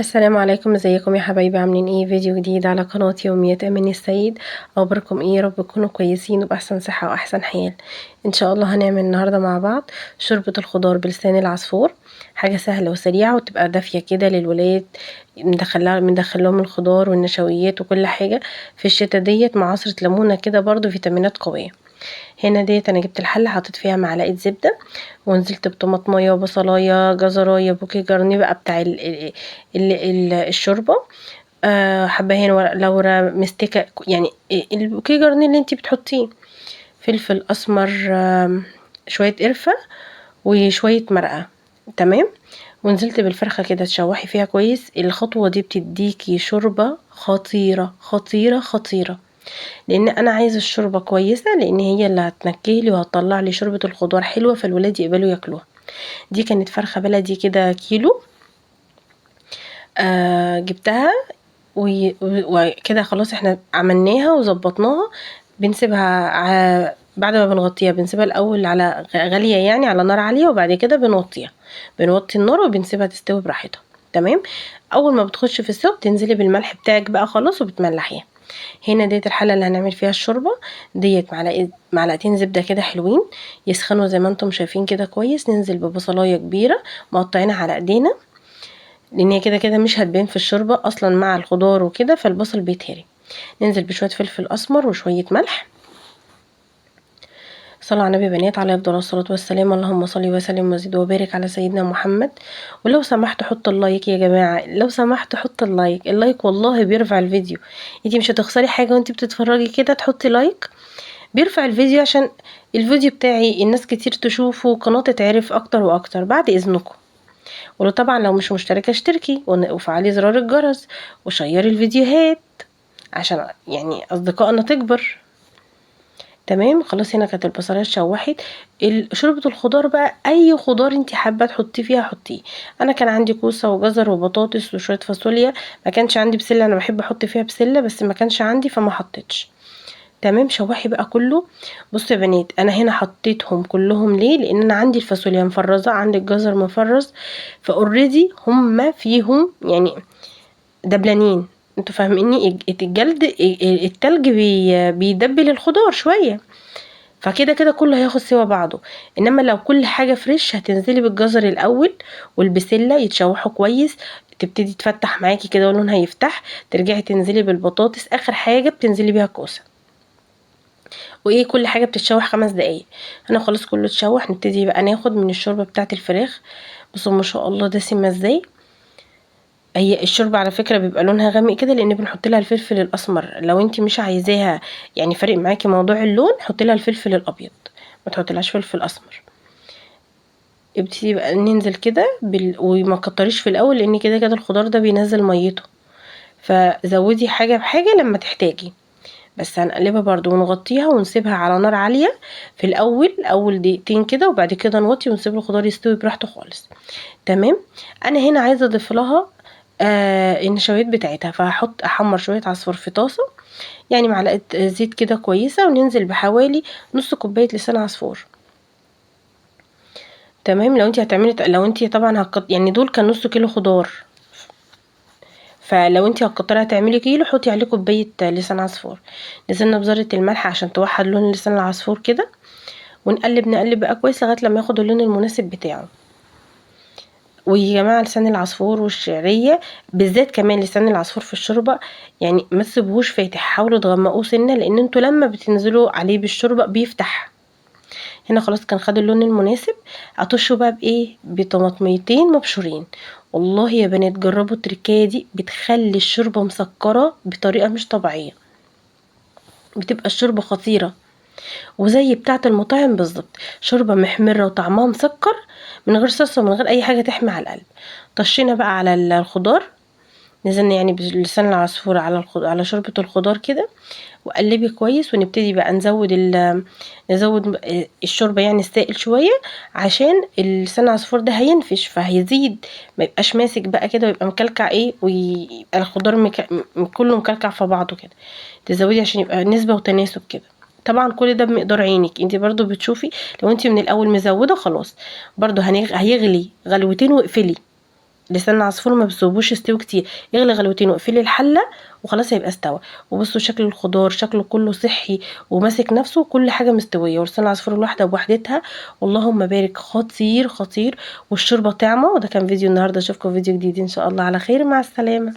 السلام عليكم، ازيكم يا حبايبي؟ عاملين ايه؟ فيديو جديد على قناة يوميات اماني السيد. اخباركم ايه؟ يا رب تكونوا كويسين وباحسن صحة واحسن حال. ان شاء الله هنعمل النهارده مع بعض شوربة الخضار بلسان العصفور، حاجة سهلة وسريعة وتبقى دافية كده للولاد، مندخل لهم الخضار والنشويات وكل حاجة في الشتا ديت، مع عصرة ليمونة كده برضو فيتامينات قوية. هنا ديت انا جبت الحلة حطيت فيها معلقة زبدة ونزلت بطماطمايه وبصلايه جزرايه bouquet garni بقى بتاع الشوربة، حبهان ورق لورا مستكه، يعني ال bouquet garni اللي انتي بتحطيه، فلفل اسمر، شوية قرفه وشوية مرقه. تمام. ونزلت بالفرخه كده تشوحي فيها كويس. الخطوة دي بتديكي شوربة خطيرة خطيرة خطيرة، لان انا عايزه الشوربة كويسة، لان هي اللي هتنكهلي وهتطلع لي شوربة الخضار حلوة، فالولاد يقبلوا ياكلوها. دي كانت فرخة بلدي كده كيلو، جبتها وكده خلاص احنا عملناها وظبطناها. بنسيبها بعد ما بنغطيها بنسيبها الاول على غالية، يعني على نار عالية، وبعد كده بنوطيها، بنوطي النار وبنسيبها تستوي براحتها. تمام. اول ما بتخش في السوا بتنزلي بالملح بتاعك بقى خلاص وبتملحيها. هنا ديت الحلة اللي هنعمل فيها الشوربة ديت، معلقتين زبدة كده حلوين يسخنوا زي ما انتم شايفين كده كويس. ننزل ببصلايه كبيرة مقطعينها على ايدينا، لان هي كده كده مش هتبان في الشوربة اصلا مع الخضار وكده، فالبصل بيتهري. ننزل بشوية فلفل اسمر وشوية ملح. صلوا على النبي يا بنات، عليه افضل الصلاة والسلام. اللهم صل وسلم وزد وبارك على سيدنا محمد. ولو سمحتوا حطوا ال like يا جماعة، لو سمحتوا حطوا ال like، ال like والله بيرفع الفيديو. انتي مش هتخسري حاجة وانتي بتتفرجي كده، تحطي like بيرفع الفيديو عشان الفيديو بتاعي الناس كتير تشوفه وقناة تتعرف اكتر واكتر، بعد اذنكم. ولو طبعا لو مش مشتركة اشتركي وفعلي زرار الجرس وشيري الفيديوهات عشان اصدقائنا تكبر. تمام. خلاص هنا كانت البصلايه اتشوحت. شوربة الخضار بقى اي خضار انت حابة تحطيه فيها حطيه. انا كان عندي كوسة وجزر وبطاطس وشوية فاصوليا، ما كانش عندي بسلة، انا بحب احط فيها بسلة بس ما كانش عندي فما حطيتش. تمام. شوحي بقى كله. بصوا يا بنات انا هنا حطيتهم كلهم ليه؟ لان انا عندي الفاصوليا مفرزه، عندي الجزر مفرز، ف already هم فيهم دبلانين، انتوا فاهميني؟ الجلد التلج بيدبل الخضار شوية، فكده كده كله هياخد سوا بعضه. انما لو كل حاجة fresh هتنزلي بالجزر الاول والبسله يتشوحوا كويس، تبتدي تفتح معاكي كده ولونها يفتح، ترجعي تنزلي بالبطاطس، اخر حاجة بتنزلي بيها الكوسه. وايه كل حاجة بتتشوح 5 دقايق. انا خلاص كله اتشوح، نبتدي بقى ناخد من الشوربة بتاعه الفراخ. بصوا ما شاء الله دسمة ازاي. هي الشوربة على فكرة بيبقى لونها غامق كده لان بنحط لها الفلفل الاسمر. لو انتي مش عايزاها فارق معاكي موضوع اللون، حطي لها الفلفل الابيض، ما تحطيلهاش فلفل اسمر. ابتدي بقى ننزل كده وما تكتريش في الاول لان كده كده الخضار ده بينزل ميته، فزودي حاجة بحاجة لما تحتاجي. بس هنقلبها برضو ونغطيها ونسيبها على نار عالية في الاول، اول دقيقتين كده، وبعد كده نوطي ونسيب الخضار يستوي براحته خالص. تمام. انا هنا عايزه اضيف لها النشويات بتاعتها، فهحط احمر شوية عصفور في طاسه، معلقه زيت كده كويسة، وننزل بحوالي نص كوباية لسان عصفور. تمام. لو انتي هتعملي لو انتي طبعا هتقط-، يعني دول كان نص كيلو خضار، فلو انتي هتكتري هتعملي كيلو حطي عليه كوباية لسان عصفور. نزلنا بذرة الملح عشان توحد لون لسان العصفور كده، ونقلب نقلب بقى كويس لغاية لما ياخد اللون المناسب بتاعه. ويا جماعة لسان العصفور والشعريه بالذات، كمان لسان العصفور في الشوربة ما تسيبوهوش فاتح، حاولوا تغمقوه سنة لان انتوا لما بتنزلوا عليه بالشوربه بيفتح. هنا خلاص كان خد اللون المناسب. هطشه بقى بايه؟ بطماطميتين مبشورين. والله يا بنات جربوا التركايه دي، بتخلي الشوربة مسكره بطريقة مش طبيعية، بتبقى الشوربة خطيرة وزي بتاعه المطاعم بالظبط، شوربة محمرة وطعمها مسكر من غير صلصه ومن غير اي حاجة تحمي على القلب. طشينا بقى على الخضار، نزلنا بلسان العصفور على شوربة الخضار كده، وقلبي كويس. ونبتدي بقى نزود الشوربة السائل شوية عشان لسان العصفور ده هينفش فهيزيد، ما يبقاش ماسك بقى كده ويبقى مكلكع ايه، ويبقى الخضار كله مكلكع في بعضه كده. تزودي عشان يبقى نسبه وتناسب كده. طبعا كل ده بمقدار عينك انت برضو بتشوفي، لو انت من الاول مزوده خلاص برضو هيغلي غلوتين واقفلي، لسان عصفور ما بتسيبوش يستوي كتير، اغلي غلوتين واقفلي الحلة وخلاص هيبقى استوى. وبصوا شكل الخضار شكله كله صحي وماسك نفسه، وكل حاجة مستوية، ولسان العصفور الواحدة بوحدتها، واللهم بارك، خطير خطير، والشوربه طعمه. وده كان فيديو النهارده، اشوفكم في فيديو جديد ان شاء الله على خير، مع السلامة.